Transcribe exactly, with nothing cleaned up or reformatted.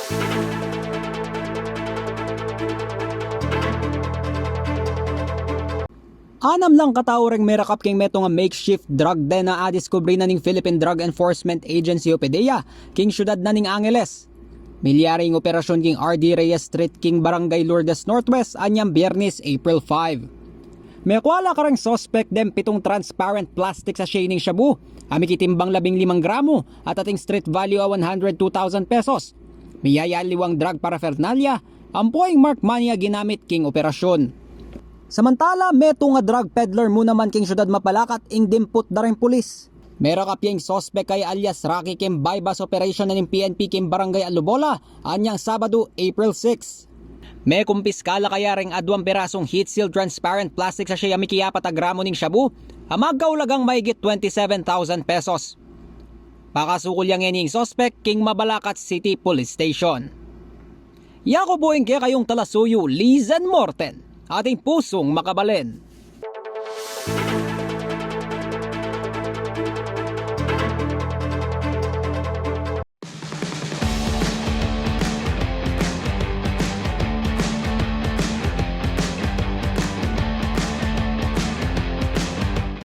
Anam lang katau reng merakap king metung a makeshift drug den a adiskubri na ning Philippine Drug Enforcement Agency o PDEA king syudad na ning Angeles. Milyari ing operasyun king R D Reyes Street king Barangay Lourdes Northwest anyang Biyernes, April five. Mekua la kareng suspek deng pitung transparent plastic sachet ning shabu a mikitimbang labing limang gramo at ating street value a one hundred two thousand pesos. Miyayaliwang drug paraphernalia ampo ing marked money a ginamit king operasyun. Samantala, metung a drug peddler mu naman king syudad Mapalacat ing dimput da reng pulis. Merakap ya ing suspek a alias Rocky king buy-bust operation na ning P N P king Barangay Alubola anyang Sabado, April six. Mekumpiska la kaya reng aduang pirasung heat-sealed transparent plastic sachet a mikiapat a gramo ning shabu a magkaulagang mahigit twenty-seven thousand pesos. Pakasukul ya ngeni ing suspek king Mabalacat City Police Station. Yaku pu ing kekayung talasuyu, Lizen Morten, ating pusung makabalen.